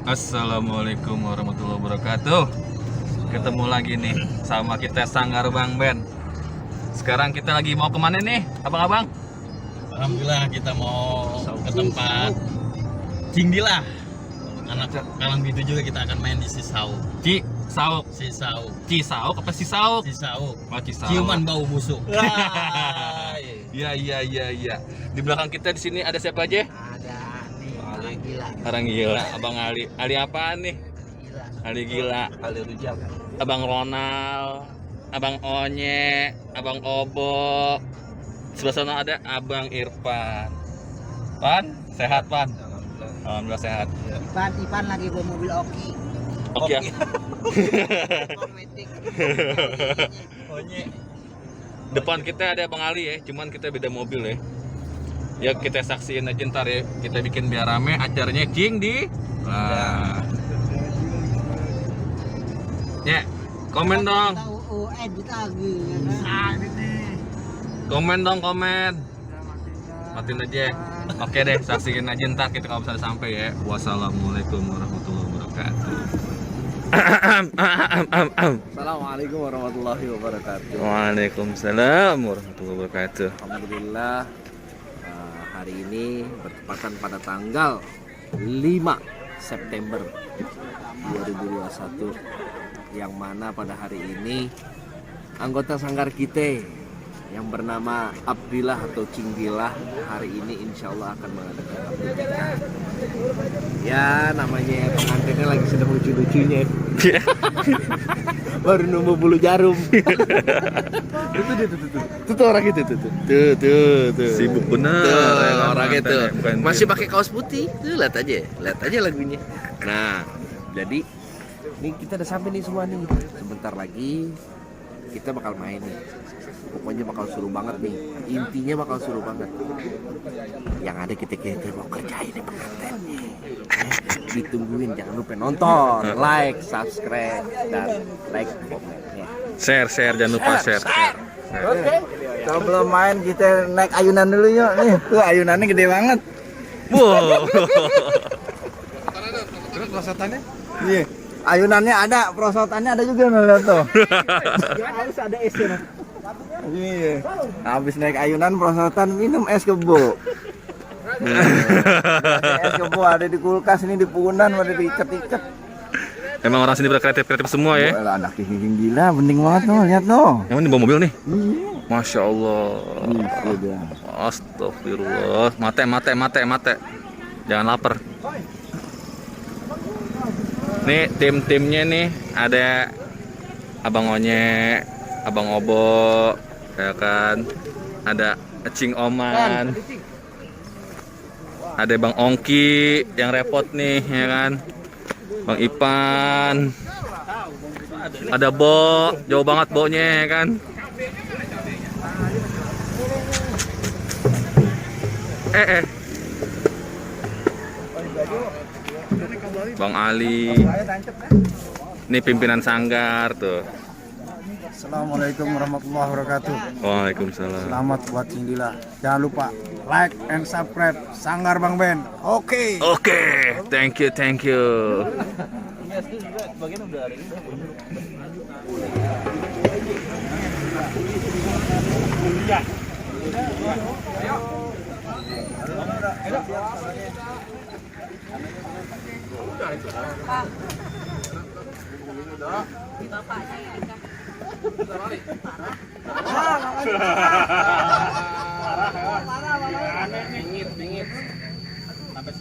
Assalamualaikum warahmatullahi wabarakatuh. Ketemu lagi nih sama kita Sanggar Bang Ben. Sekarang kita lagi mau kemana nih, abang-abang? Alhamdulillah kita mau ke tempat Cingdilah. Anak Kalang Bidu juga kita akan main di Cisauk. Cisauk. Cisauk apa Cisauk? Cisauk. Oh, Cisauk. Ciuman bau busuk. Iya. Di belakang kita di sini ada siapa aja? Ada nih orang gila. Orang gila, Abang Ali. Ali apaan nih? Gila. Ali gila. Ali Rujak. Abang Ronald, Abang Onye, Abang Obo. Sebelah sana ada Abang Irfan. Pan, sehat Pan? Alhamdulillah sehat. Ipan lagi bawa mobil Oki. Oke ya. Otomatis. Onye. Depan kita ada Bang Ali ya, cuman kita beda mobil ya. Ya kita saksiin aja ntar ya. Kita bikin biar rame acaranya Cing di. Nah. Ya, komen dong. Tahu edit lagi ya kan. Komen dong, komen. Matiin aja. Oke deh, saksiin aja ntar kita kalau misalnya sampai ya. Wassalamualaikum warahmatullahi wabarakatuh. Assalamualaikum warahmatullahi wabarakatuh. Waalaikumsalam warahmatullahi wabarakatuh. Alhamdulillah hari ini bertepatan pada tanggal 5 September 2021, yang mana pada hari ini anggota sanggar kita yang bernama Abdillah atau Cingdilah hari ini insya Allah akan mengadakan akad nikah. Ya namanya pengantinnya lagi sedang lucu-lucunya. Baru nemu bulu jarum. Itu orang itu tuh. Sibuk bener Orang itu bukan masih pakai kaos putih. Tuh lihat aja lagunya. Nah, jadi nih kita udah sampai nih semua nih. Sebentar lagi kita bakal main nih. Pokoknya bakal seru banget nih. Intinya bakal seru banget. Yang ada kita mau kerjain nih pengantinnya. Ditungguin, jangan lupa nonton, like, subscribe, dan like, komen ya. Share jangan lupa share. Oke. Kalau belum main kita naik ayunan dulu yuk nih. Tuh ayunannya gede banget. Wow. Terus prosotannya? Iya. Ayunannya ada, perosotannya ada juga nih lihat tuh. Harus ada esnya. Iya. Habis naik ayunan perosotan minum es kebo. Es kebo ada di kulkas ini di punan ada diikat-ikat. Emang orang sini berkreatif semua ya. Wah, anak king gila, bening banget tuh, lihat tuh. Yang ini bawa mobil nih. Iya. Masya Allah. Iya. Astagfirullah. Mate. Jangan lapar. Nih tim-timnya nih ada Abang Onye, Abang Obo, ya kan. Ada Cing Oman. Ada Bang Ongki yang repot nih, ya kan. Bang Ipan. Ada Bo, jauh banget Bonya, ya kan. Bang Ali. Ini pimpinan sanggar tuh. Assalamualaikum warahmatullahi wabarakatuh. Waalaikumsalam. Selamat buat Cingdilah. Jangan lupa like and subscribe Sanggar Bang Ben. Oke. Oke, thank you.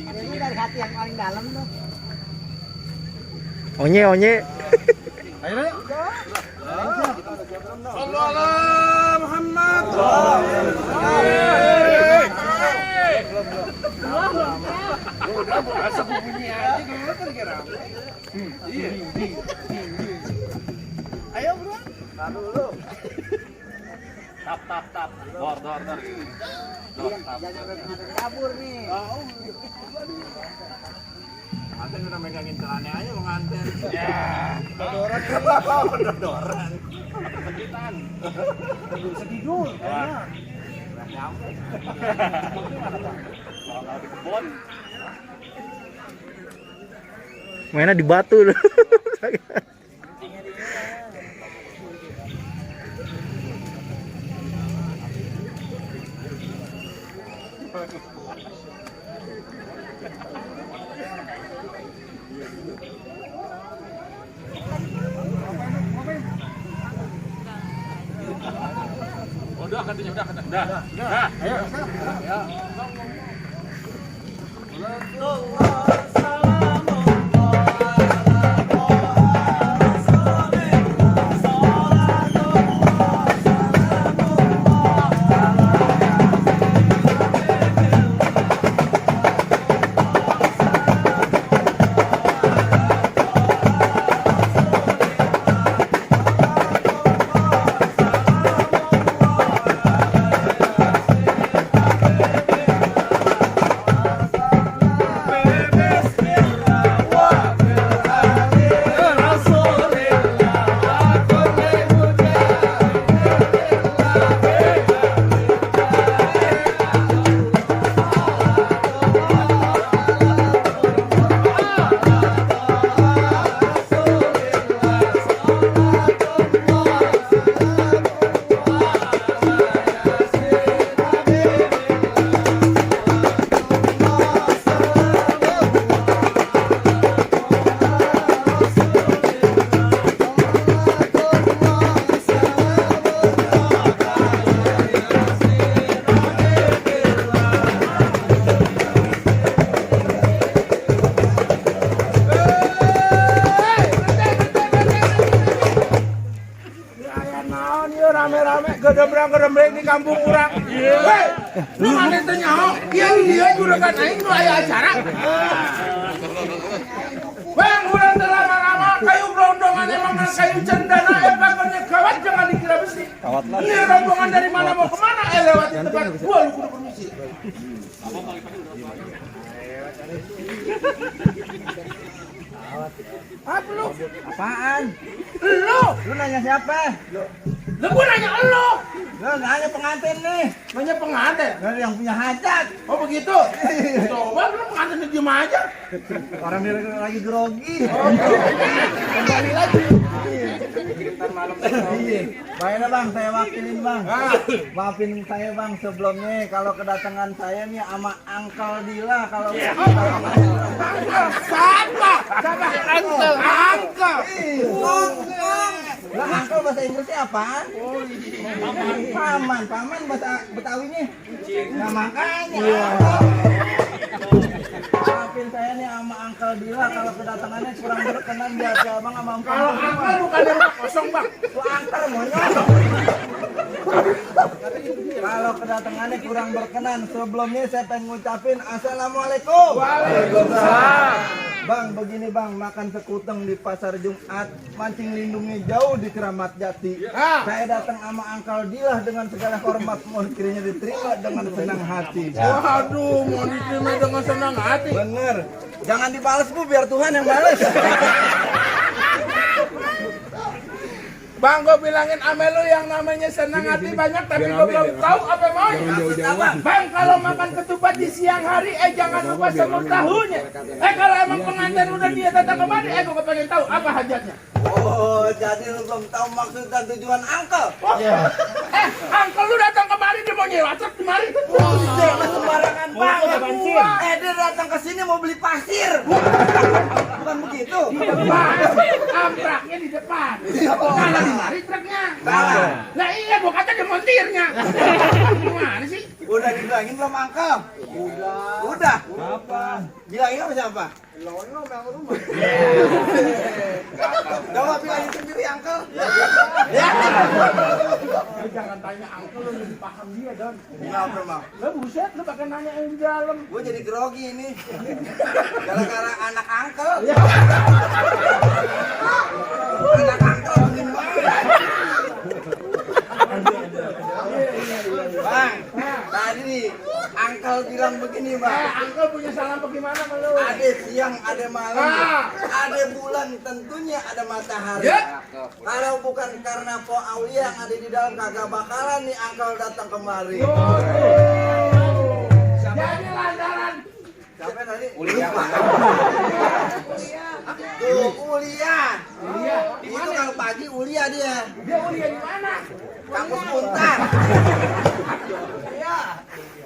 Ini dari hati yang paling dalam tuh. Onye. Ayo. Ayo bro. Taruh dulu. Tap. Dor. Jangan kabur nih. Anten udah megangin celananya aja Bang Anten. Ya. Dodoran. Sekitan. Sedidul. nyampe. Kalau di kebun. Mainnya di batu. Udah katanya, udah. Ayo. Rame-rame gedebrang-gedebrang di kampung urang. Weh, lu mana teh nyaho? Ieu dia juragan aing nu aya acara. Bang, urang teh lama-lama kayu gelondongan emang kayu cendana pakonnya kawat jangan dikira besi. Kawat lah. Ini rombongan dari mana mau kemana? Lewat di tempat gua lu kudu permisi. Apa lu? Apaan? Lu nanya siapa? Lu gua nanya elu. Lu nanya pengantin nih. Nanya pengantin. Dari yang punya hajat. Oh begitu? Coba lu pengantin diem aja. Orang dia lagi grogi. Kembali lagi. Iya. Baiklah bang, saya wakilin bang. Maafin saya bang sebelumnya kalau kedatangan saya nih sama Uncle Dila kalau Siapa? Uncle. Lah Uncle bahasa Inggrisnya apaan? Paman bahasa Betawinya. Nah makanya. Maafin saya nih sama Uncle Dila kalau kedatangannya kurang berkenan biasa bang sama Uncle. Kalau Uncle bukan di rumah kosong bang. Lu Uncle monyong. Kalau kedatangannya kurang berkenan, sebelumnya saya pengen ngucapin Assalamualaikum. Waalaikumsalam. Bang, begini bang, makan sekuteng di pasar Jumat, mancing lindungnya jauh di Keramat Jati. Saya datang sama Uncle Dilah dengan segala hormat, mohon kiranya diterima dengan senang hati. Waduh, mau diterima dengan senang hati. Bener, jangan dibalas bu, biar Tuhan yang balas. Bang, gue bilangin ame lu yang namanya senang hati banyak, tapi gue belum tahu apa maunya. Bang, kalau makan ketupat di siang hari, jangan lupa semur tahunya. Kalau emang pengantin udah dia datang kemari, gue pengen tahu apa hajatnya. Oh, jadi lu belum tahu maksud dan tujuan Uncle? Uncle lu datang kemari, dia mau nyewa truk kemari. Jangan sembarangan bang. Dia datang ke sini mau beli pasir. Bukan begitu? Di depan, ampraknya di depan. Kalau di mari truknya. Nah iya, gua kata dia montirnya. Gimana sih? Udah dibilangin belum Uncle? Udah. Apa? Bilangin sama siapa? Bilangin sama yang rumah. Coba bilangin sendiri Uncle. Jangan tanya Uncle, lu lebih paham dia, Don. Kenapa bang? Lu buset, lu pakai nanya yang di dalam. Gue jadi grogi ini. Gara-gara anak Uncle. Anak Uncle begini banget. Bang, tadi nih Uncle bilang begini bang. Uncle punya salam bagaimana sama lu? Ada siang, ada malam, ada bulan, tentunya ada matahari. Kalau bukan karena Po Aulia yang ada di dalam, kagak bakalan nih Uncle datang kemari. Jadi lantaran Siapa tadi? Ulia. kuliah dia. Dia kuliah di mana? Kampus Untar. Iya.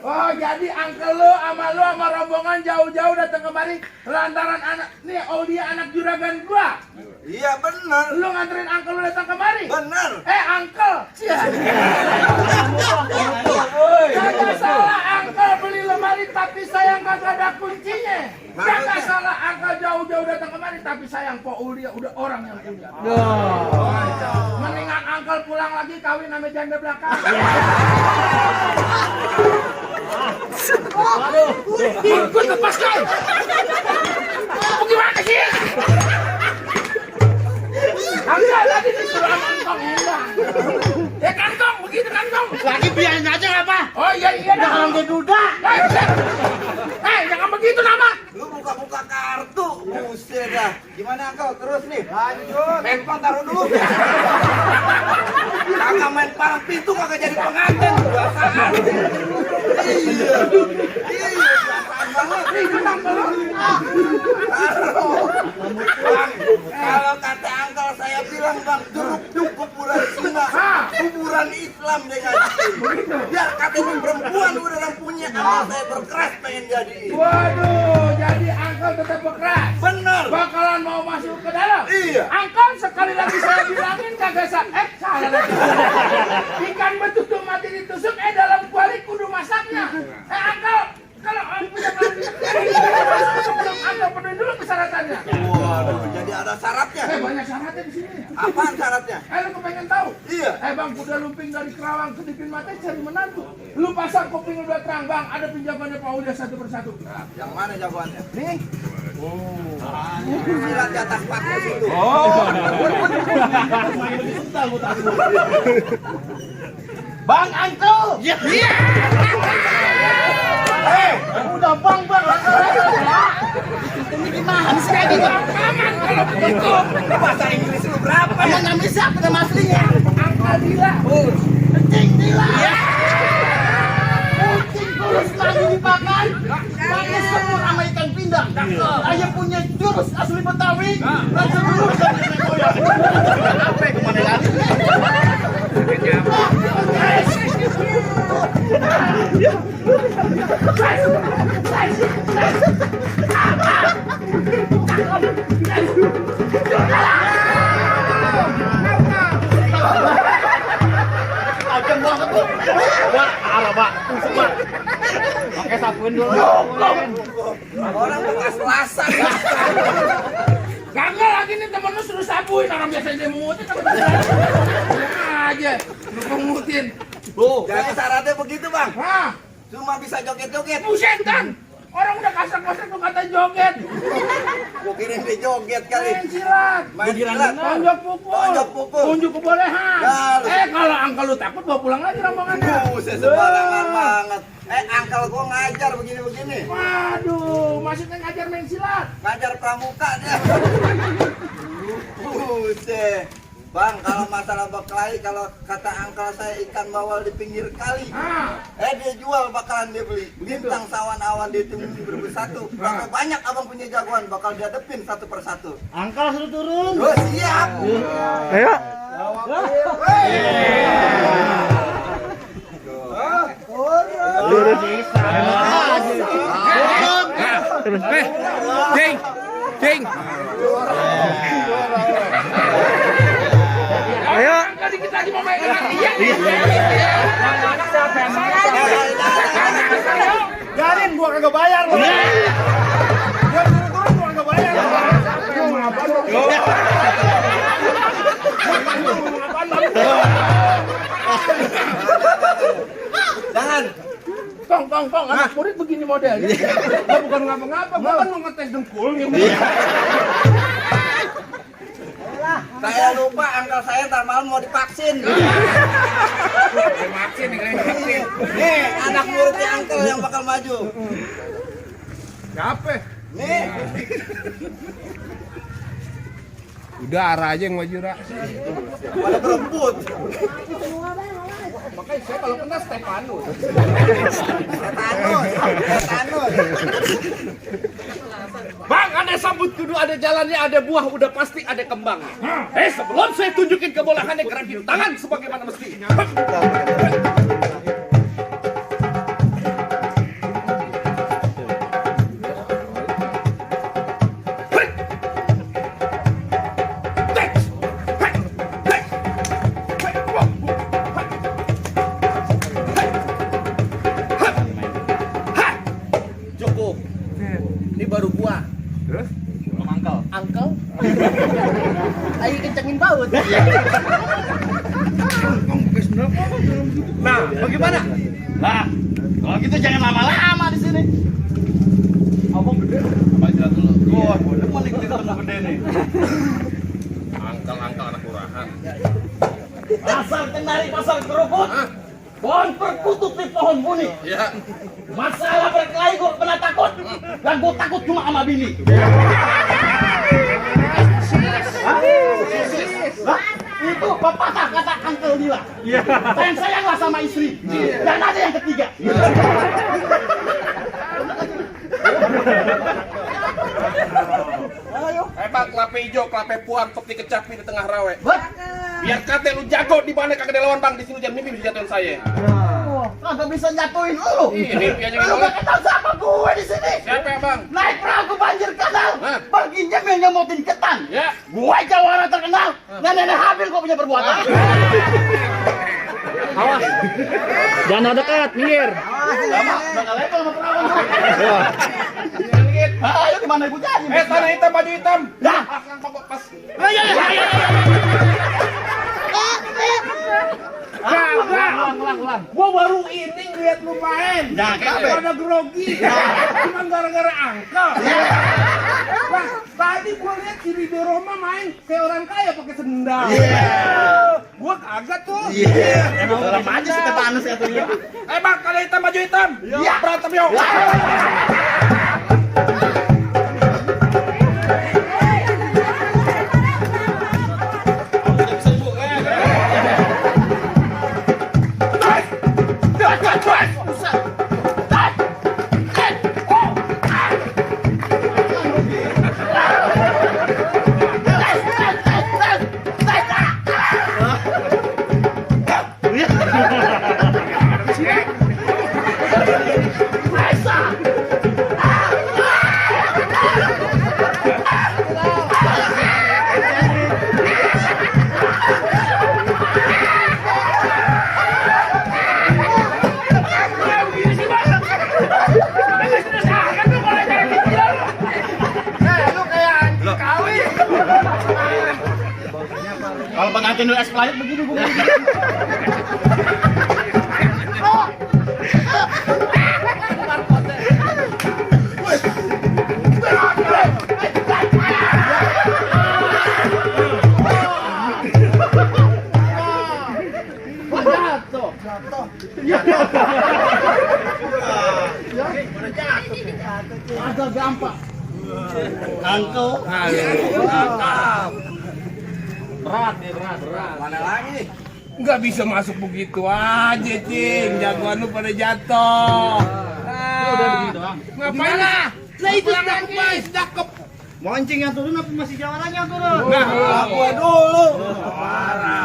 Oh, jadi uncle lu sama rombongan jauh-jauh datang kemari lantaran anak nih Aulia anak juragan gua. Iya benar. Lu nganterin uncle lu datang kemari? Benar. Uncle. Kagak salah uncle beli lemari tapi sayang kagak ada kuncinya. Kagak salah uncle jauh-jauh datang kemari tapi sayang Po Aulia udah orang yang punya. Mendingan uncle pulang lagi kawin sama janda belakang. Ikut lepas kau. Gimana sih? Enggak, tadi disuruh sama Entong endang. Ya kantong, begitu kantong. Lagi biarin aja apa? Oh iya dah. Jangan diduda. Jangan begitu nama. Lu buka-buka kartu. Buset dah. Gimana Uncle? Terus nih. Lanjut. Handphone taruh dulu. Kagak main palang pintu kagak jadi pengantin. Biasaan. Iya. Biasaan banget. Bang, kalau kata Uncle saya bilang Bang, jeruk kuburan Cina, kuburan Islam deh ngaji. Biar katanya perempuan udah punya amal saya berkeras pengen jadi. Waduh, jadi Uncle tetap berkeras. Bener. Bakalan mau masuk ke dalam. Iya. Uncle sekali lagi saya bilangin kagak salah lagi. Ikan betutu mati ditusuk dalam kuali kudu masaknya. Uncle, kalau punya sebelum Uncle penuhi dulu persyaratannya. Waduh, jadi ada syaratnya. Banyak syaratnya di sini. Apaan syaratnya? Lu kepengen tahu? Iya. Bang, kuda lumping dari Kerawang kedipin mata cari menantu. Lu pasang kuping udah terang bang, ada pinjamannya Pak Udah satu persatu. Nah, yang mana jagoannya? Nih. Silat di atas paku itu. Bang Uncle. Iya. Udah bang. Ini gimana sih kayak gitu? Aman kalau begitu. Bahasa Inggris lu berapa? Emang namanya siapa nama aslinya? Angka Dila. Cing Dila. Kucing kurus lagi dipakai. Pakai semur sama ikan pindang. Ayah punya jurus asli Betawi. Langsung lurus dari nenek moyang. Apa kemana lagi? Pakai sapuin dulu. Orang bekas lasan. Kagak lagi nih temen lu suruh sabuin. Orang biasa dia mengutin aja. Lu pengutin. Jadi syaratnya begitu Bang. Hah? Cuma bisa joget-joget. Busetan. Orang udah kasar-kasar tuh kata joget. Gua kirain dia joget kali. Main silat. Main silat. Tonjok pukul. Tonjok pukul. Unjuk kebolehan. Ya, Kalau Uncle lu takut bawa pulang lagi rombongannya. Buset sembarangan banget. Uncle gua ngajar begini-begini. Waduh, maksudnya ngajar main silat. Ngajar pramuka dia. Buset. Bang, kalau masalah berkelahi, kalau kata Uncle saya ikan bawal di pinggir kali. Dia jual bakalan dia beli. Bintang sawan awan dia tumbuh bersatu. Berapa banyak abang punya jagoan bakal dia depin satu persatu. Angkal suruh turun. Oh, siap. Ayo. Terus, Cing. Ayo. Dikit lagi mau main lagi. Iya. Garin gua kagak bayar lu. Gua suruh turun gua kagak bayar. Jangan. Tong, anak murid begini modelnya. Gua bukan ngapa-ngapa, gua kan mau ngetes dengkulnya. Saya lupa Uncle saya ntar malam mau divaksin. Nih, anak muridnya Uncle yang bakal maju. Siapa? Nih. Udah arah aja yang maju, Ra. Pada berebut. Makanya saya kalau kena Stefanus. Tetanus. Bang, ada sambut kudu ada jalannya, ada buah, udah pasti ada kembangnya. Sebelum saya tunjukin kebolehannya, gerakin tangan sebagaimana mestinya. Cukup. Ini baru buah. Terus? Belum angkel. Angkel? Ayo kencengin baut. Nah, bagaimana? Nah, kalau gitu jangan lama-lama di sini. Abang gede. Abang jalan dulu. Wah, udah mau nih ketemu gede nih. Angkel anak lurahan. Pasar Kendari, pasar kerupuk. Pohon perkutut di pohon buni. Iya. Masalah berkelahi gue pernah takut. Dan gue takut cuma sama bini. Hah? Itu pepatah kata Uncle Dila. Sayang-sayanglah sama istri. Dan ada yang ketiga. Hebat, klape hijau, klape puan, peti kecapi di tengah rawe. Biar kate lu jago di mana kagak ada lawan bang, di sini jangan mimpi bisa jatuhin saya. Kagak bisa jatuhin lu. Ih, mimpi aja Lu gitu. gak kenal siapa gue di sini. Siapa ya bang? Naik perahu ke banjir kanal. Hah? Pergi nyemil nyemotin ketan. Ya. Gue jawara terkenal. Nenek Habil kok punya perbuatan. Awas. Jangan dekat, minggir. Lama, bakal level sama perawan. Ayo gimana ibu jadi? Tanah hitam, baju hitam. Dah. Yang pokok pas. Gua baru ini ngeliat lu main. Ya, kenapa? Pada grogi. Cuma gara-gara angka. Bang, tadi gua lihat si Rido Roma main kayak orang kaya pakai sendal. Gua kagak tuh. Emang orang aja sih kata Anas katanya. Bang, kalau hitam baju hitam. Iya. Berantem yuk. Kalau pengantin lu es pelayat begini gue. Agak gampang. Angkel. Berat. Mana lagi nih? Nggak bisa masuk begitu aja, Cing. Jagoan lu pada jatuh. Udah begitu, Bang. Ngapain lah? Lah itu cakep, cakep. Moncing yang turun apa masih jawarannya yang turun? Nah, gua dulu.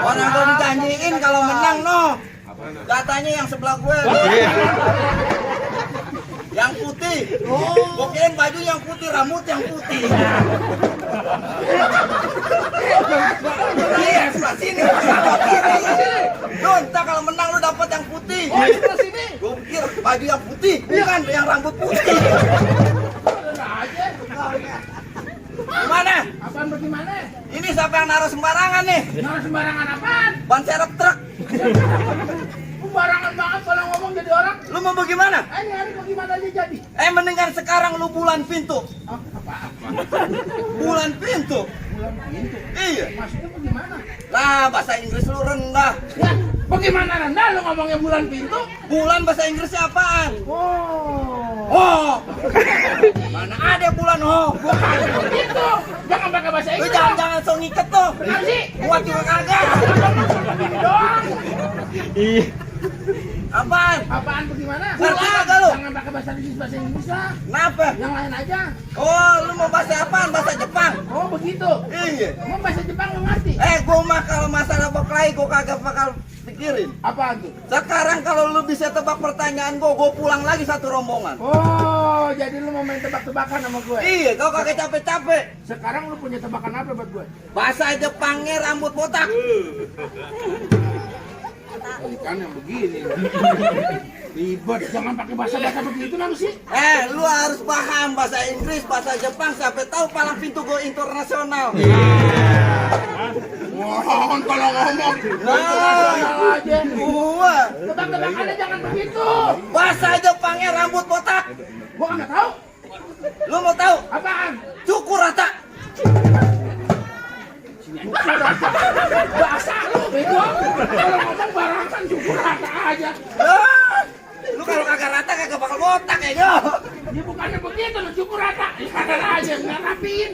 Orang gua dijanjiin kalau menang no. Katanya yang sebelah gue. Yang putih. Gua kirain baju yang putih, rambut yang putih. Iya, sebelah sini. Don, ntar kalau menang lu dapat yang putih. Oh, sebelah sini. Gua pikir baju yang putih, bukan yang rambut putih. Gimana? Apaan bagaimana? Ini siapa yang naruh sembarangan nih? Naruh sembarangan apaan? Ban serep truk. Sembarangan banget kalau ngomong jadi orang. Lu mau bagaimana? Ini hari bagaimana aja jadi? Mendingan sekarang lu bulan pintu. Apa? Bulan pintu. Bulan pintu. Iya. Maksudnya bagaimana? Lah, bahasa Inggris lu rendah. Ya, bagaimana rendah lu ngomongnya bulan pintu? Bulan bahasa Inggrisnya apaan? Oh. Oh. Mana ada bulan ho? Bukan begitu. Jangan pakai bahasa Lu Inggris. jangan so ngiket tuh. Kenapa sih? Buat juga kagak. Doang. Apaan? Apaan bagaimana? Ngerti kagak lu? Jangan pakai bahasa Inggris bahasa Inggris lah. Kenapa? Yang lain aja. Oh, lu mau bahasa apaan? Bahasa Jepang? Oh begitu. Iya. Mau bahasa Jepang lu ngerti? Gua mah kalau masalah berkelahi gua kagak bakal pikirin. Apaan tuh? Sekarang kalau lu bisa tebak pertanyaan gua pulang lagi satu rombongan. Oh, jadi lu mau main tebak-tebakan sama gue? Iya, kau kagak capek-capek. Sekarang lu punya tebakan apa buat gue? Bahasa Jepangnya rambut botak. Kan yang begini. Ribet, jangan pakai bahasa-bahasa begitu nang sih. Lu harus paham bahasa Inggris, bahasa Jepang, sampai tahu palang pintu go internasional. Mohon kalau ngomong internasional aja. Gua Tebak-tebakannya jangan begitu. bahasa Jepangnya rambut botak. Gua nggak tahu. Lu mau tahu? Apaan? Cukur rata. Bahasa lu bego. Kalau ngomong barangan cukur rata aja. Lu kalau kagak rata kagak bakal botak ya, Go. Ya bukannya begitu lu cukur rata. Ya kagak aja nggak rapiin.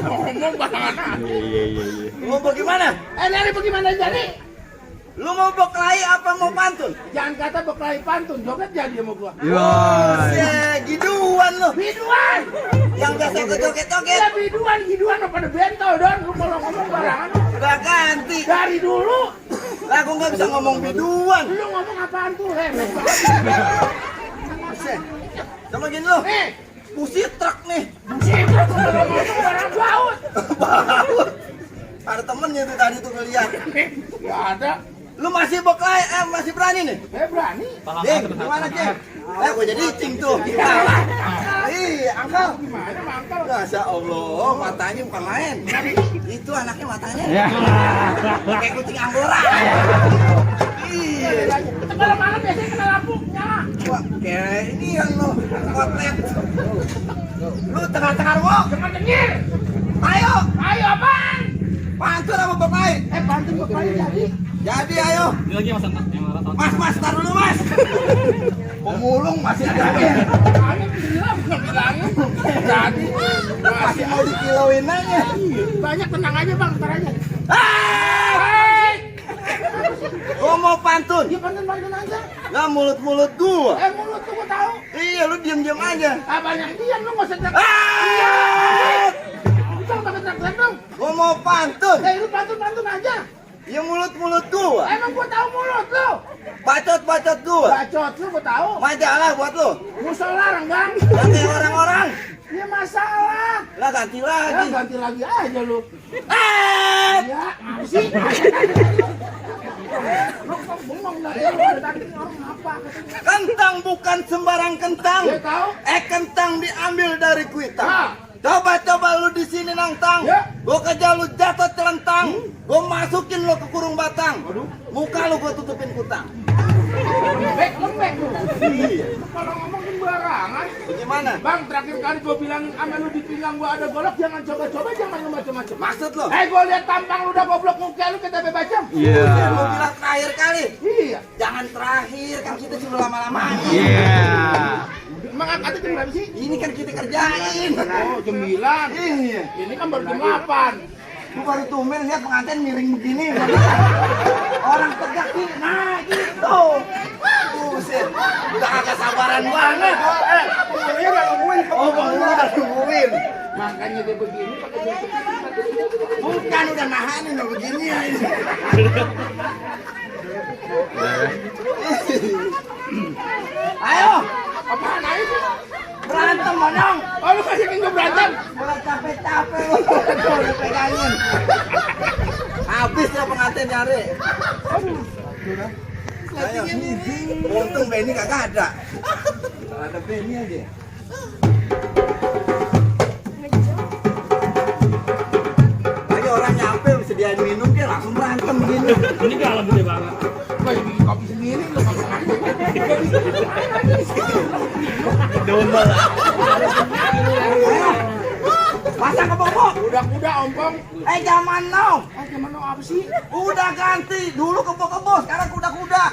Ngomong barangan aja. Lu mau bagaimana? Dari bagaimana jadi? Lu mau berkelahi apa mau pantun? Jangan kata berkelahi pantun, joget jadi sama gua. Giduan lu. Biduan! Yang biasa joget-joget. Ya biduan lo pada bentol don. Lu kalau ngomong barangan lu. Udah ganti. Dari dulu, Lah gua nggak bisa ngomong biduan. lu ngomong apaan tuh? Hebat Buset. Sama gini lu. Nih, Busi truk nih. buset, kalau ngomong barang baut. Baut. Ada temennya tuh tadi tuh ngeliat. Ya ada. Lu masih berkelahi, masih berani nih? Berani. Ding, gimana Ceng? Gua jadi icing tuh. Iya, Angkel. Gimana mangkal? Masya Allah, matanya bukan main. Itu anaknya matanya. Kayak kucing Anggora. Iya. Kalau malam biasanya kena lampu nyala. Wah, kayak ini yang lo kotlet. Lu tengah-tengah gua. Jangan dengir. Ayo, Ayo apaan? pantun apa berkelahi? Pantun berkelahi jadi. Jadi ayo. Ini lagi mas Anta, yang marah Mas, tar dulu Mas. Pemulung masih ada. Kami bilang, bukan bilangin. Jadi. Masih mau dikilauin aja. Banyak tenang aja bang, ntar aja. Ah! Gua mau pantun. Ya pantun-pantun aja. Lah mulut-mulut gua. Mulut tuh gua tahu. Iya, lu diam-diam aja. Banyak diam lu nggak usah teriak. Ah! Bisa nggak teriak dong. Gua mau pantun. Lu pantun-pantun aja. Ya mulut-mulut gua. Emang gua tahu mulut lu. Bacot-bacot gua. Bacot lu gua tahu. Majalah buat lu. Musola renggang. Yang kayak orang-orang. Ya masalah. Lah ganti Ya lagi. ganti lagi aja lu. Ah! Ya, apa sih? Lu kok bengong dari lu tadi orang apa? Kentang bukan sembarang kentang. Ya tahu. Kentang diambil dari Ah. kuitang. Coba lu di sini nangtang. Ya. Gua kejar lu jatuh celentang. Gua masukin lu ke kurung batang. Muka lu gua tutupin kutang. Lembek lu. Iya. Kalau ngomong sembarangan. Bagaimana? Bang, terakhir kali gua bilang sama lu di pinggang gua ada golok, jangan coba-coba, jangan lu macam-macam. Maksud lu? Gua lihat tampang lu udah goblok muka lu kita bebacam. Iya. Lu bilang terakhir kali. Iya. Jangan terakhir, kan kita sudah lama-lama. Emang angkatnya jam berapa sih? Ini kan kita kerjain. Oh, jam 9. Iya. Ini kan baru jam 8. Lu baru tumben lihat pengantin miring begini. Orang tegak gini. Nah, gitu. Buset. Udah agak sabaran banget. Penghulunya udah nungguin. Oh, penghulu udah nungguin. Makanya dia begini pakai Bukan, udah nahanin udah begini ya ini. Ayo, apaan aja sih? berantem Bonong. Oh, lu kasih gue berantem? Udah capek-capek lu. Aduh, dipegangin. Habis ya pengantin nyari. Ayo. Untung Benny kagak ada. Ada Benny aja. Lagi orang nyampe sediain minum dia langsung berantem begini. Ini galak gede banget. Gue bikin kopi sendiri, lu ngomong aja. Domba lah. Ayo. Pasang ke bobok. Kuda-kuda ompong. Zaman now. Gimana apa sih? Udah ganti. Dulu kebo-kebo, sekarang kuda-kuda.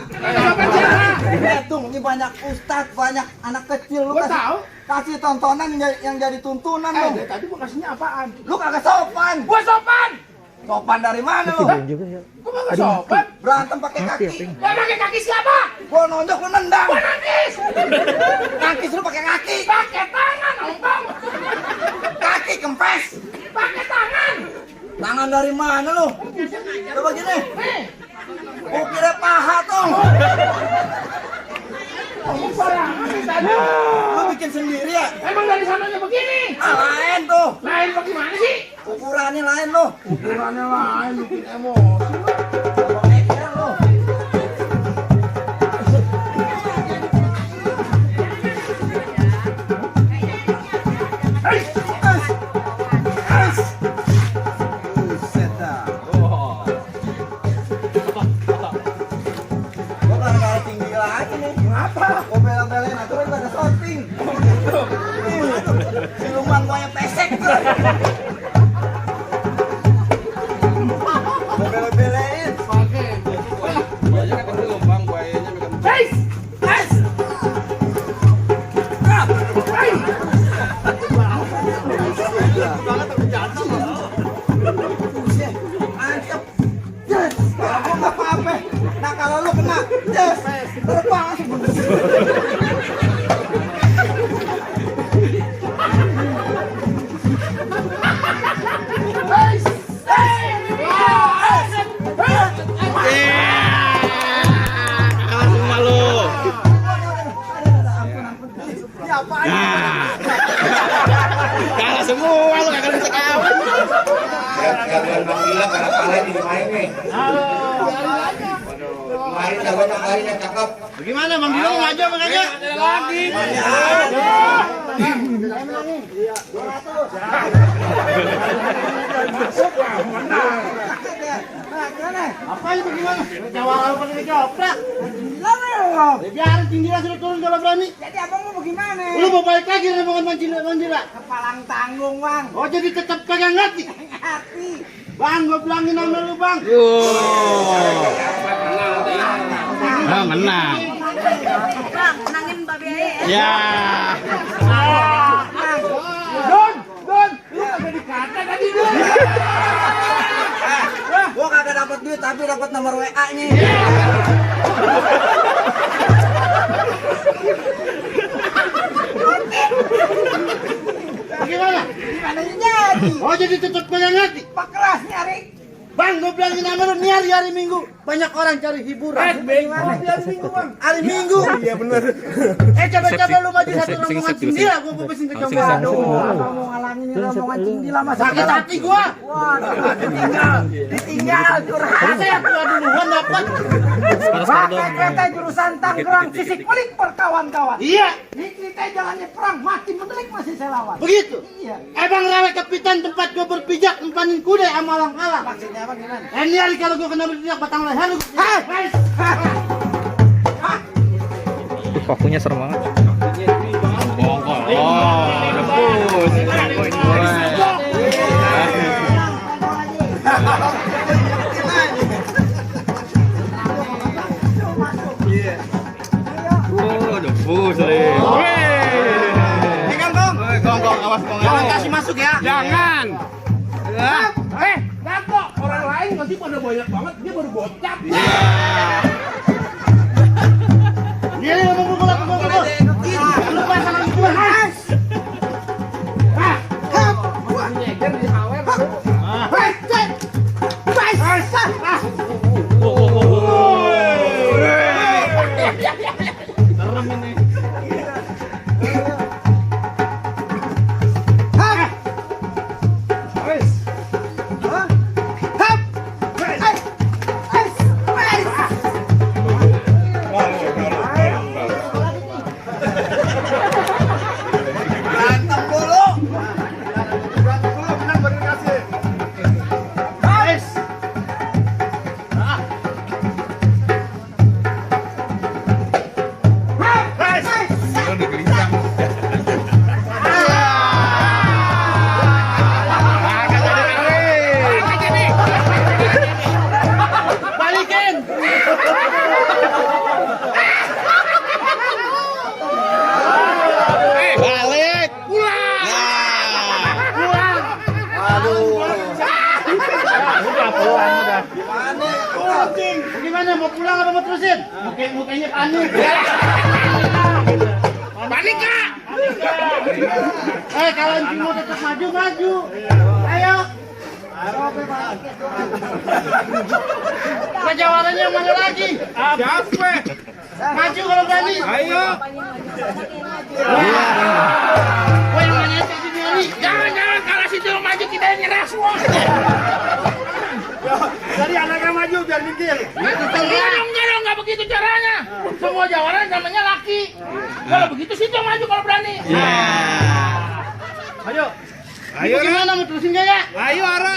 Tung, ini banyak ustadz, banyak anak kecil. Lu Gua tahu. kasih tontonan yang jadi tuntunan lu. Dari tadi gua kasihnya apaan? Lu kagak sopan. Gua sopan! Sopan dari mana lu? Kok nggak sopan? Berantem pakai kaki. Gak pakai kaki siapa? Gua nonjok lu nendang. Gua nangkis. Nangkis lu pakai kaki. Pakai tangan, Ompong. Kaki kempes. Pakai tangan. Tangan dari mana lu? Coba gini. Gua kira paha tuh. Kamu barangan nih tadi. Lu bikin sendiri ya? Emang dari sananya begini? Lain tuh. Lain bagaimana sih? Ukurannya lain lu. Ukurannya lain, bikin emosi. Ekeran lu. Buset dah. Gua gara-gara tinggi lagi nih. Kenapa? Gua bela-belain aturan gak ada sorting. Siluman gua yang pesek tuh. Gua bela-belain. Guys! Guys! Mantap. Yes. Kalau gua nggak apa-apa. Nah kalau lu kena, yes. Terbang. Guys! Kalah semua lu kagak bisa kawan. Kalian Bang Gila karena kalah di main nih. Kemarin jagonya kalinya cakep. Bagaimana Bang Gila ngajak apa kagak? Lagi! Apa itu bagaimana? Jawara apa nih joprak? Biarin tinggi sudah turun kalau berani. Jadi abang mau bagaimana? Lu mau balik lagi rombongan Manjila. Kepalang tanggung bang. Oh jadi tetap pegang hati. Hati. Bang, gua bilangin nama lu bang. Oh, menang. Bang, menangin Babi Ae. Ya. Don! Don! Lu kagak dikata tadi, Don! Gua kagak dapat duit tapi dapat nomor WA-nya. Bagaimana? Gimana jadi? Oh jadi tetap pegang hati. Pak keras nyari. Bang, gua bilangin nama lu nih hari Minggu. Banyak orang cari hiburan. Gimana? Hari Minggu bang. Hari Minggu. Iya benar. Coba-coba lu maju satu rombongan Cindila, gua mau pesen ke coba. Aduh, abang mau ngalangin ini rombongan Cindila masa Sakit hati gua. Waduh, ditinggal curhat. Saya tua duluan dapat. Pakai kereta jurusan Tangerang sisik pelik perkawan-kawan. Iya, Ini cerita jalannya perang mati mendelik masih saya lawan. begitu. Iya. Bang Rawe kapitan tempat gua berpijak empanin kuda sama orang kalah. Maksudnya apa gimana? Ini hari kalau gua kena berpijak batang leher lu. Pakunya serem banget. Jangan kasih masuk ya. Jangan! Dato! Orang lain nanti pada banyak banget, dia baru bocap. Iya, mukul. Lu pasang lagi gua. Nyeger di hawer baru. Gimana mau pulang apa mau terusin? Mukanya panik. Panik kak? Kalau anjing mau tetap maju. Ayo. Pejawarannya mana lagi? Siapa? Maju kalau berani. Ayo. Woi mana sih nyari? Jangan kalau situ maju kita nyerah semua. Jadi anaknya maju biar mikir. Enggak begitu caranya. Semua jawaran namanya laki. Kalau begitu situ maju kalau berani. Ayo. Ayo gimana mau terusin gak ya? Ayo Ara.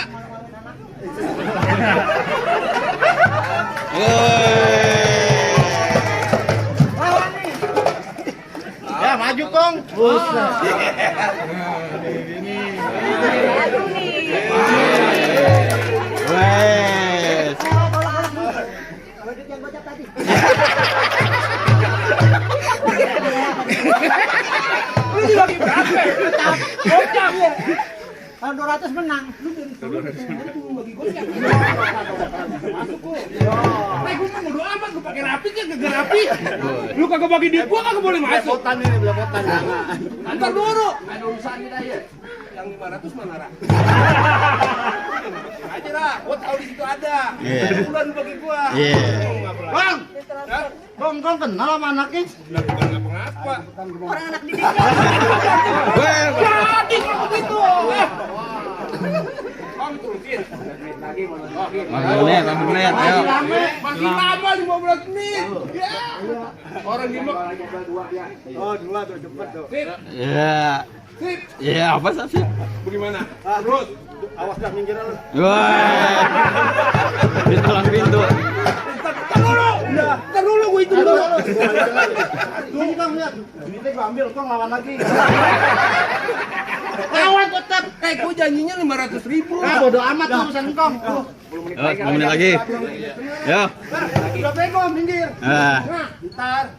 Ya maju Kong. Aduh nih. Wes. Lu dibagi berapa? Gocap. Kalau 200 menang. Bagi gocap. Gue mau bodo amat, gue pakai rapi kan kagak rapi. Lu kagak bagi duit gua kagak boleh masuk. Belepotan. Antar dulu. Ada urusan kita ya. Yang 500 mana, Ra? Aja Ra, gua tahu di situ ada. Bulan bagi gua. Bang. Kong kenal sama anaknya? Ngapa? Orang anak didik. Jadi kalau begitu. Om turutin. Menit, ayo. Masih lama 15 menit. Ya. Orang di Oh, 2 tuh cepet tuh. Sip. Ya. Sip. Ya, apa sih? Bagaimana? Terus. Awas dah minggir lu. Wah. Ditalang pintu. Ntar dulu gue hitung dulu. Ini Kang lihat. Duitnya gua ambil, Kong lawan lagi. Lawan tetap. Gue janjinya 500.000. Bodo amat urusan Kong. 10 menit lagi. Yo. Udah bego minggir. Ntar.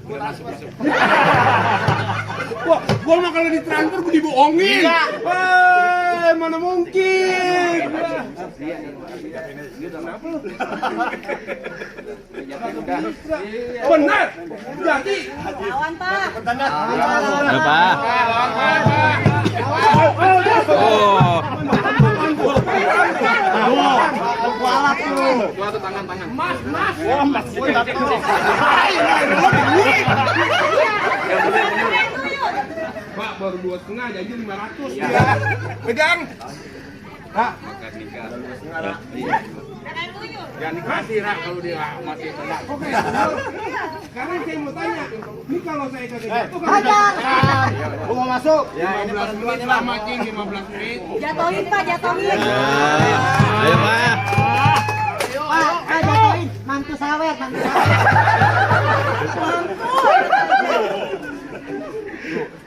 Wah, gue mah kalau ditransfer gue dibohongin. Mana mungkin. Benar. Jadi. Lawan Pak. Apa? Oh. Kualat lu. Mas. Pak baru 2,5 jadi 500. Pegang. Pak. Jangan dikasih Ra kalau dia masih tenang. Oke. Sekarang saya mau tanya, ini kalau saya kagak jatuh Gua mau masuk. 15 menit lama Cing, 15 menit. Jatohin Pak, jatohin. Ayo, Pak. Pak, jatohin. Mantu sawer.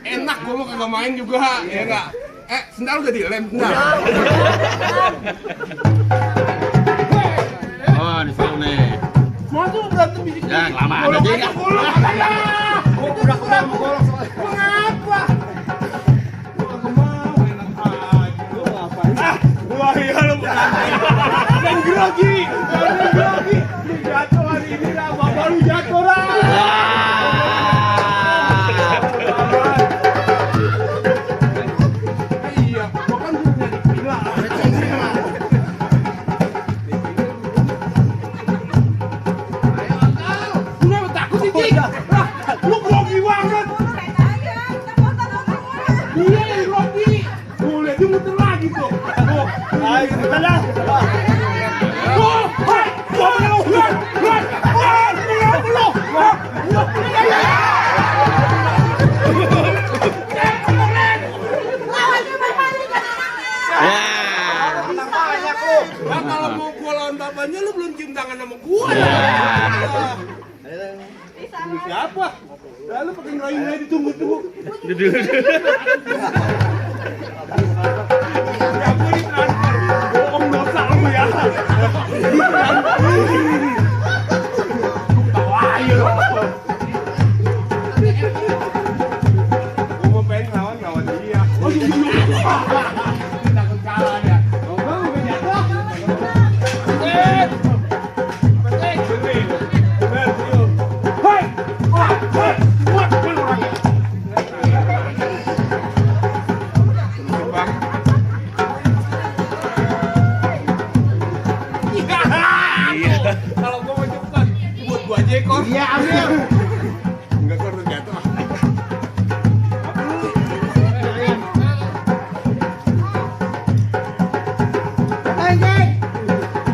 Enak gua mau kagak main juga, ya enggak? Sendal udah dilem, sendal. Oh, di sini nih. Masuk berantem di sini. Ya, kelamaan aja ya. Gua udah mau golok soalnya. Mengapa? Gua kagak mau, enak aja. Lu ngapain? Wah, iya lu main grogi. Lu jatuh hari ini lah, bapak lu jatuh lah. Iya, gua kan udah dibilang. Lu takut sih, Cing? Lu grogi banget. Iya, yang grogi. Tuh, lihat dia muter lagi tuh. Tuh, ayo kita dah. Tuh, kalau mau gua lawan bapaknya lu belum cium tangan sama gua. Siapa? Lalu pakai ngerayu-ngerayu ditunggu-tunggu. Ya gua ditransfer. Bohong dosa lu ya. Tawain lu. Gua mau pengen lawan dia. Oh, takut kalah dia. Oh, gua mau jatuh. Kaleng, Ceng.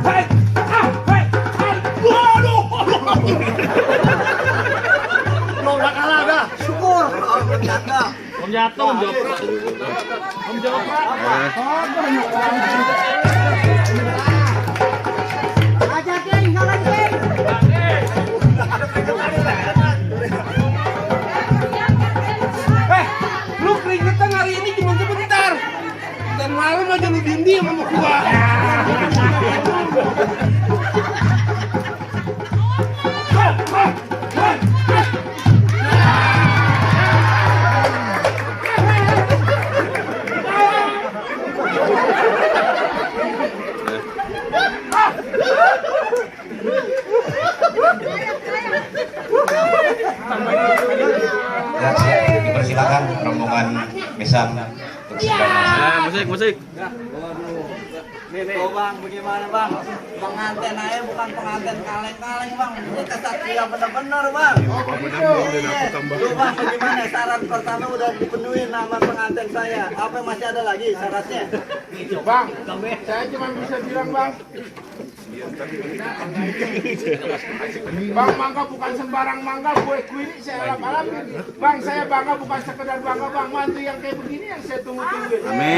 Hei, hei. Waduh. Lo udah kalah dah. Syukur. Om jatuh, Om joprak. Om joprak. Aja, Ceng. Kaleng, Ceng. Lu keringetan hari ini cuma sebentar. Dan malam aja lu diem sama gua. Ya, dipersilakan rombongan besan untuk segala Musik. Oh bang, bagaimana bang? Pengantin aja bukan pengantin kaleng-kaleng bang. Ini kesatria bener-bener bang. Lu bang, bagaimana? Syarat pertama udah dipenuhi nama pengantin saya. Apa masih ada lagi syaratnya? Bang, saya cuma bisa bilang bang. Bang, mangga bukan sembarang mangga, kue ini saya alap-alap. Bang, saya bangga bukan sekedar bangga bang, mantu yang kayak begini yang saya tunggu-tunggu. Amin.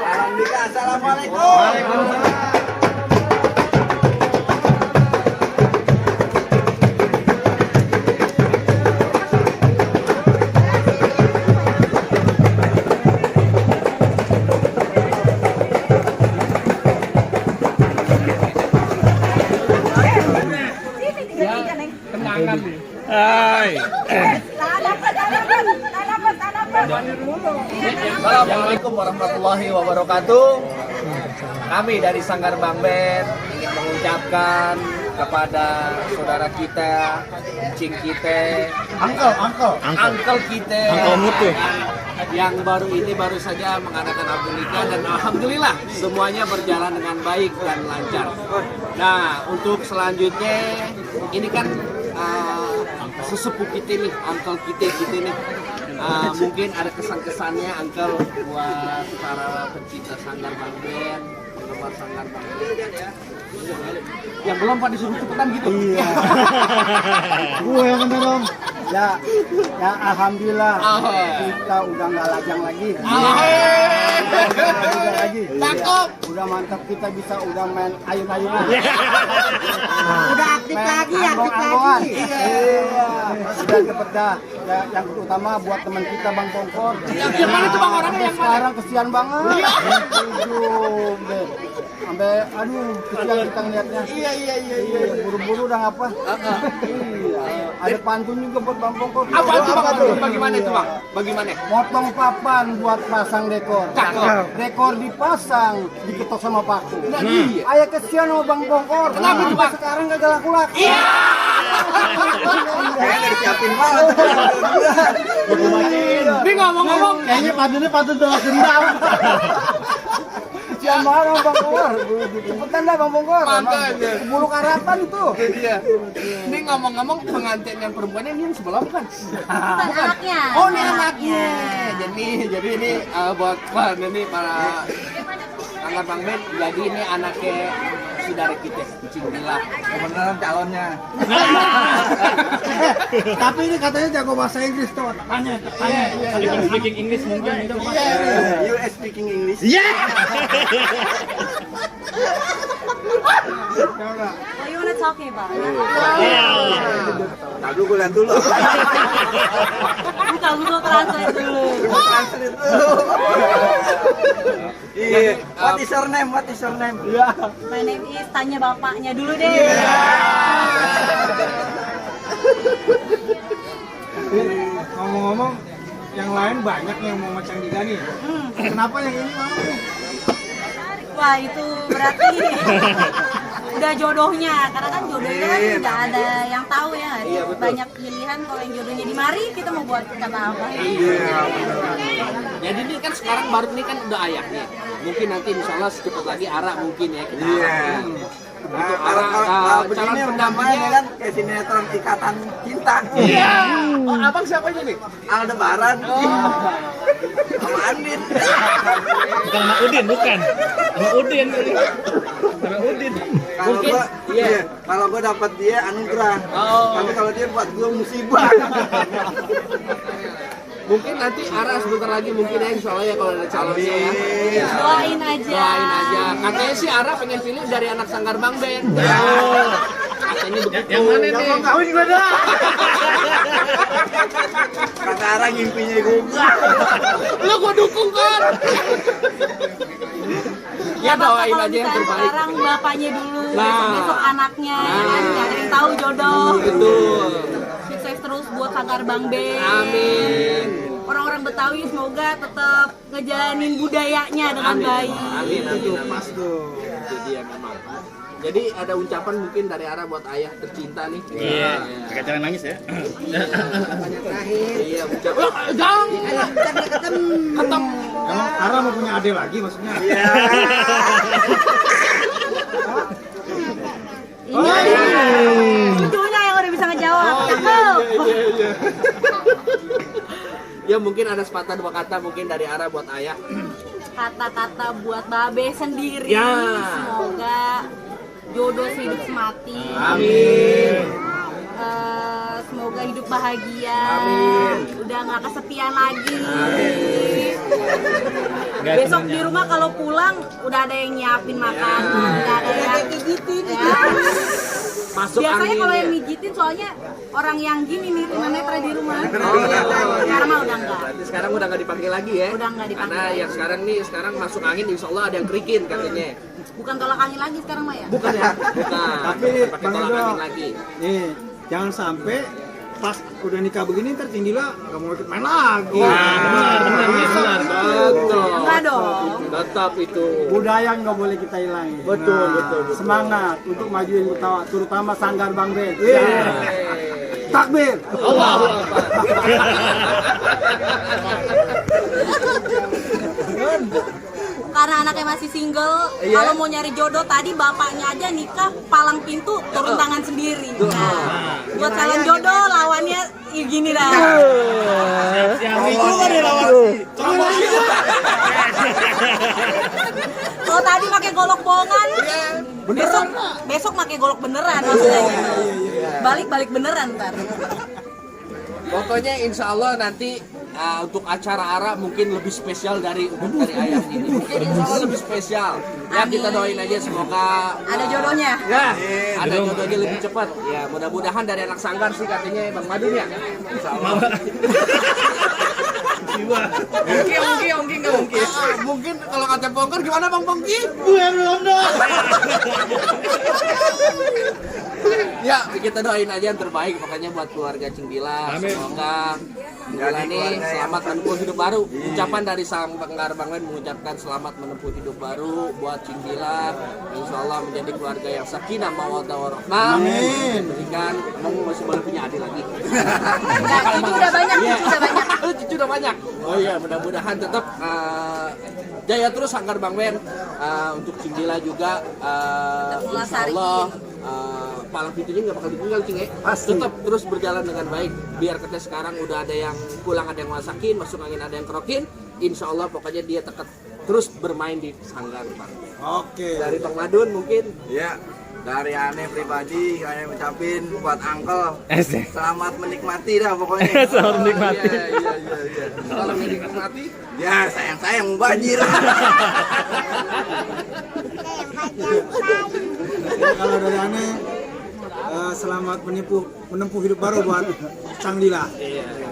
Alhamdulillah, assalamualaikum. Assalamualaikum warahmatullahi wabarakatuh. Kami dari Sanggar Bangben ingin mengucapkan kepada saudara kita, cing kita, uncle kita, yang baru saja mengadakan akad nikah dan alhamdulillah semuanya berjalan dengan baik dan lancar. Nah, untuk selanjutnya ini kan sesepuh kita nih, uncle kita nih. Mungkin ada kesan-kesannya uncle buat para pecinta Sanggar Bangben, penggemar Sanggar Bangben yang belum pada disuruh cepetan gitu. Iya. Gue yang bener om. Ya alhamdulillah kita udah nggak lajang lagi. Udah lagi. Cakep. Udah mantap, kita bisa udah main ayun-ayunan. Udah aktif lagi, aktif Anggongan. lagi. Iya. Udah cepet dah. Ya, yang terutama buat teman kita Bang Pongkor. Yang mana tuh Bang orangnya yang mana? Sekarang kesian banget. Ujung deh. Sampai aduh kesian kita ngeliatnya. Iya. Buru-buru udah ngapa? Iya. Ada pantun juga buat Bang Pongkor. Apa tuh? Bagaimana itu Bang? Bagaimana? Motong papan buat pasang dekor. Cakep. Dekor dipasang, diketok sama paku. Nah, iya. Ayah kesian sama Bang Pongkor. Kenapa tuh, Bang? Sekarang gak laku-laku. Iya. Kayaknya disiapin banget. Ini ngomong-ngomong, Kayaknya patut doa dendam. Kesian banget sama Bang Pongkor. Cepetan dah Bang Pongkor. Makanya. Bulu karapan itu. iya. Ini ngomong-ngomong pengantin yang perempuannya ini yang sebelah bukan? Bukan anaknya. Oh ini anaknya. Jadi ini buat ini para Sanggar Bangben. Jadi ini anaknya saudara kita, Cing Dila. Beneran calonnya. Tapi ini katanya jago bahasa Inggris tuh. Tanya. Speaking English mungkin itu. You speaking English? What you wanna talking about? Tadi gue lihat dulu. Buka Google Translate dulu. Iya. What is your name? Iya. My name is, tanya bapaknya dulu deh. Ngomong-ngomong, yang lain banyak yang mau macam Diga nih. Kenapa yang ini mau nih? Wah itu berarti udah jodohnya, karena kan jodohnya kan nggak ada yang tahu ya. Banyak pilihan, kalau yang jodohnya di mari kita mau buat kata apa. Jadi ini kan sekarang baru ini kan udah ayahnya. Mungkin nanti insya Allah sedikit lagi Ara mungkin ya kita. Untuk Ara calon pendampingnya kan kayak sinetron Ikatan Cinta. Iya. Oh, abang siapa aja nih? Aldebaran. Sama Andin. bukan sama Udin, bukan. Sama Udin. Sama Udin. Kalau gua, iya, kalau gua dapat dia anugerah. Tapi kalau dia buat gua musibah. Mungkin nanti Ara sebentar lagi mungkin ya insya Allah ya kalau ada calonnya ya. Doain aja. Doain aja. Katanya sih Ara pengen pilih dari anak Sanggar Bang Ben. Katanya begitu. Yang mana nih? Mau kawin gua dah. Kata orang ngimpinya gua. Lu gua dukung kan. Ya doain Kalau aja yang misalnya terbaik. sekarang bapaknya dulu, Nah. besok anaknya, ya kan? Nggak ada yang tahu jodoh. Betul. Sukses terus buat Sanggar Bang Ben. Amin. Orang-orang Betawi semoga tetap ngejalanin budayanya dengan baik. Amin. Itu pas tuh. Itu dia memang. Jadi ada ucapan mungkin dari Ara buat ayah tercinta nih. Iya. Pakai jangan nangis ya. Iya, ucapan. Jangan. Ketem. Emang Ara mau punya adik lagi maksudnya? Cucunya yang udah bisa ngejawab. Cakep. Ya mungkin ada sepatah dua kata mungkin dari Ara buat ayah. Kata-kata buat Babe sendiri. Ya. Semoga jodoh sehidup semati. Amin. Semoga hidup bahagia. Amin. Udah nggak kesepian lagi. Nggak Besok cuma di rumah kalau pulang udah ada yang nyiapin makanan, udah ada yang gigitin. Masuk Biasanya angin kalau ya. yang mijitin soalnya orang yang gini nih tunanetra di rumah. Oh, iya. Sekarang mah udah enggak. Berarti sekarang udah nggak dipanggil lagi ya? Udah nggak dipanggil. Karena yang sekarang masuk angin insya Allah ada yang kerikin katanya. Bukan tolak angin lagi sekarang mah ya. Bukan ya? Bukan. Tapi, pakai Bang tolak Edo. angin lagi. Nih, jangan sampai pas udah nikah begini ntar Cindila gak mau ikut main lagi. benar. Betul. Enggak dong. Tetap itu. Budaya nggak boleh kita hilangin. Betul. Semangat untuk majuin Betawi, terutama Sanggar Bang Ben. Takbir. Allahu Akbar. Karena anaknya masih single, kalau mau nyari jodoh tadi bapaknya aja nikah palang pintu turun tangan sendiri. Nah, buat calon jodoh lawannya gini dah. Kalau tadi pakai golok bohongan, besok pakai golok beneran maksudnya. Balik beneran ntar. Pokoknya insya Allah nanti untuk acara Ara mungkin lebih spesial dari ayah ini. Mungkin insya Allah lebih spesial. Ya kita doain aja semoga Ada jodohnya. ya ada jodohnya lebih cepat. Ya mudah-mudahan dari anak Sanggar sih katanya Bang Madun ya. Insya Allah. Mungkin. Mungkin kalau kata Pongker gimana Bang Pongki? Gue belum dong. Ya kita doain aja yang terbaik pokoknya buat keluarga Cindila. Semoga menjalani selamat menempuh hidup baru. Ucapan dari Sanggar Bang Ben mengucapkan selamat menempuh hidup baru buat Cindila. Insya Allah menjadi keluarga yang sakinah mawaddah warahmah. Amin. Berikan kamu masih boleh punya adik lagi. Itu udah banyak, itu udah banyak. Cucu udah banyak. Oh iya, mudah-mudahan tetap jaya terus Sanggar Bang Ben untuk Cindila juga. Insya Allah palang pintunya nggak bakal ditinggal Cing ya. Tetap terus berjalan dengan baik. Biar kita sekarang udah ada yang pulang, ada yang masakin, masuk angin ada yang kerokin. Insya Allah pokoknya dia tetap terus bermain di Sanggar Bang. Oke. Dari Bang Madun mungkin. Ya, dari aneh pribadi, aneh ucapin buat Uncle selamat menikmati dah pokoknya. Selamat menikmati. Iya. Kalau menikmati. Ya, sayang banjir. Kalau dari aneh selamat menempuh hidup baru buat Cangdila.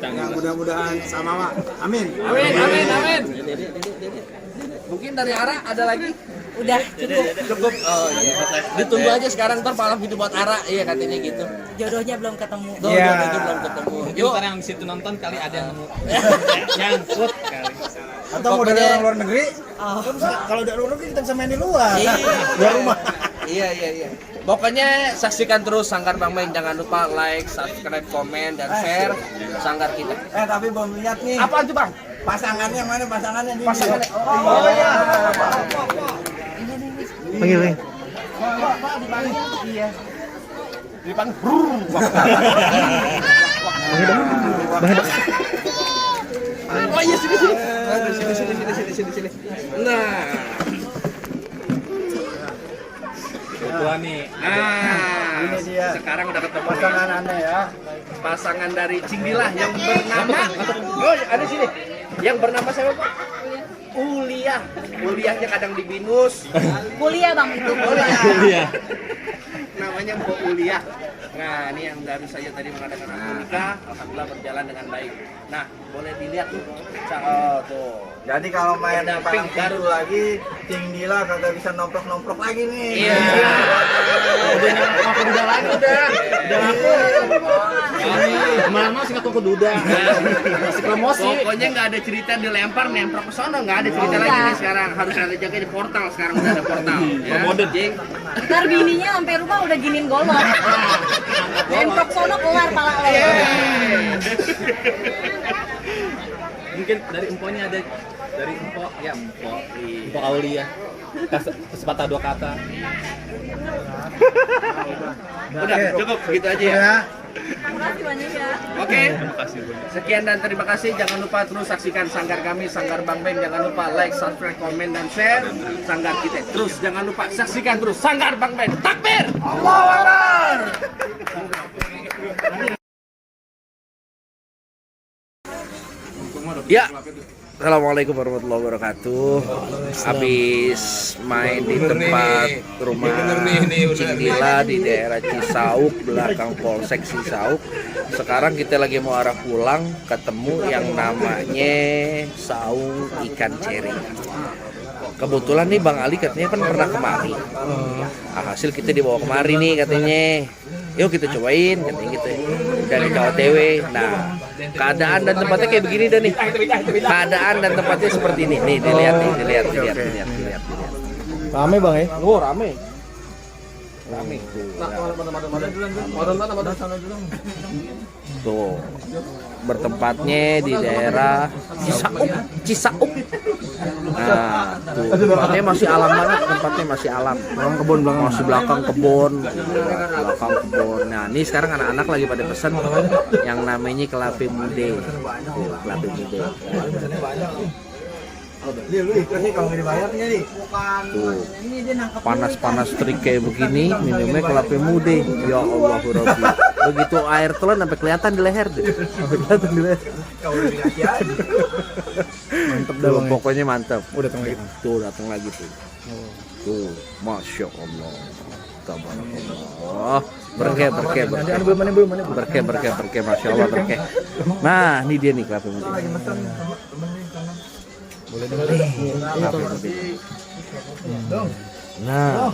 Yang mudah-mudahan sama Mak. Amin. Amin. Mungkin dari Ara ada lagi? Udah cukup. Oh iya. Ditunggu aja sekarang ntar palang video buat Ara, iya katanya gitu. Jodohnya belum ketemu. Jodohnya belum ketemu. Yuk, ntar yang di situ nonton kali ada yang nemu. Nyangkut kali. Atau mau dari orang luar negeri? Kalau dari luar negeri kita bisa main di luar. Luar rumah. Iya. Pokoknya saksikan terus Sanggar Bang Ben, jangan lupa like, subscribe, komen, dan share Sanggar kita. Tapi belum lihat nih. Apa tuh Bang? Pasangannya mana pasangannya? Pasangannya. Oh iya. Panggil. Oh iya sini. Sini. Nah. Ketua nih. Ini dia. Sekarang udah ketemu Pasangan aneh ya. pasangan dari Cingdilah yang bernama ada sini. Yang bernama siapa, Pak? Uliah. Uliahnya kadang di binus. Kuliah bang itu. Iya. Namanya Mbok Uliah. Nah, ini yang baru saja tadi mengadakan akad nikah, alhamdulillah berjalan dengan baik. Nah, boleh dilihat tuh. Tuh. Jadi kalau main Ada palang pink baru. pintu lagi, Cingdila kagak bisa nomplok lagi nih. Iya. Udah kuda lagi udah. Udah laku. Mama sih ngaku duda. Masih promosi. Pokoknya nggak ada cerita dilempar nemprok ke sono, nggak ada cerita lagi nih sekarang. Harus ada jaga di portal sekarang udah ada portal. Ya. Modern. Jing. Ntar bininya sampai rumah udah giniin golok. Bentrok sono keluar pala lo. Mungkin dari emponya ada dari empo ya empo Aulia. Sepatah dua kata. Udah cukup segitu aja ya. Terima kasih banyak ya. Oke. Sekian dan terima kasih. Jangan lupa terus saksikan sanggar kami, Sanggar Bang Ben. Jangan lupa like, subscribe, komen, dan share sanggar kita. Terus jangan lupa saksikan terus Sanggar Bang Ben. Takbir! Allahu Akbar! Ya, assalamualaikum warahmatullahi wabarakatuh. Habis main di tempat rumah Cingdila di daerah Cisauk, belakang Polsek Cisauk. Sekarang kita lagi mau arah pulang, ketemu yang namanya saung ikan ceri. Kebetulan nih Bang Ali katanya kan pernah kemari. Hasil kita dibawa kemari nih katanya. Yuk kita cobain katanya gitu. Dari KOTW. Nah, keadaan dan tempatnya kayak begini dah nih. Keadaan dan tempatnya seperti ini. Nih, dilihat. Rame bang ya? Oh, rame. Tuh, bertempatnya di daerah Cisauk. Nah, tuh, tempatnya masih alam banget, tempatnya masih alam. Belakang kebun, masih belakang kebun. Nah, ini sekarang anak-anak lagi pada pesan yang namanya kelape mude. Tuh, kelape mude. Tuh, panas-panas terik kayak begini, minumnya kelape mude. Ya Allah, Rabbi. Begitu air telan sampai kelihatan di leher deh. Mantep dah, pokoknya mantep. Tuh datang lagi tuh. Tuh, masya Allah. Tabarakallah. Berkeh, masya Allah berkeh. Nah, ini dia nih kelape mude. Nah,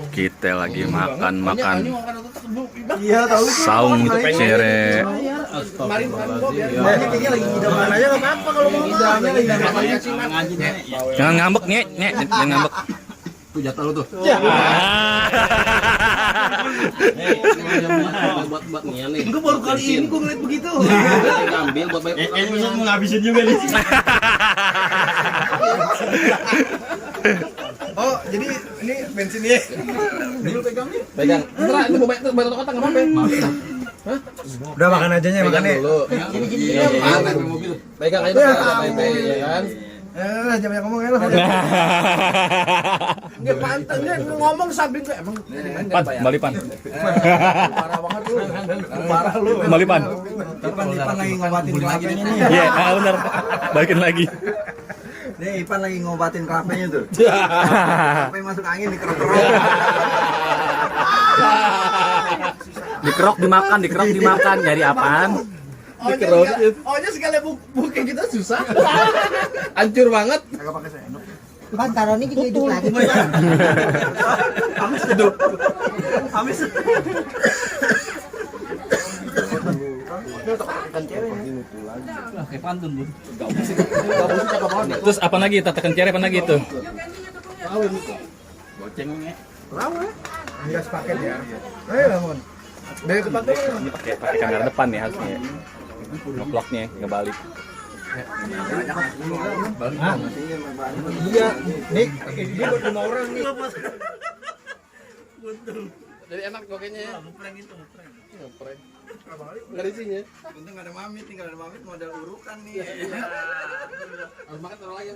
Kita lagi makan Iya tahu. saung cere. Jangan ngambek nih, jangan ngambek. Tuh jatuh lu tuh. Buat nih nih. Gue baru kali ini gue ngeliat begitu. Ngambil buat bisa mau ngabisin juga nih. Oh jadi ini bensin ya? Pegang. Entar itu bawa kotak enggak apa-apa. Udah makan aja nya makan dulu. Gini. Mobil. Pegang aja ya kan. Jangan ngomong ya lo. Nggak pantang dia ngomong samping gue emang. Kembali pan. Parah banget lu. Parah lu. Kembali pan. Ipan lagi ngobatin kelapenya nih. Iya, benar. Balikin lagi. Nih Ipan lagi ngobatin kelapenya tuh. Sampai masuk angin dikerok-kerok. Dikerok dimakan dari apaan? Ohnya sekali bukan kita susah. Hancur banget. Kagak pakai sendok. Pan taruhnya juga hidup lagi. Amis hidup. Amis. Terus apa lagi? Tatakan cere apa lagi itu? Gas paket ya. Ayo Ramon. Dari tempat tuh. Ini pakai kamera depan nih harusnya. Ngebloknya ngebalik. Iya, Dik, ini buat 5 orang nih. Jadi enak kok kayaknya ya. Ngeprank. Nggak ada isinya. Untung ada Mamit, tinggal ada Mamit model urukan nih. Harus makan taruh lagi.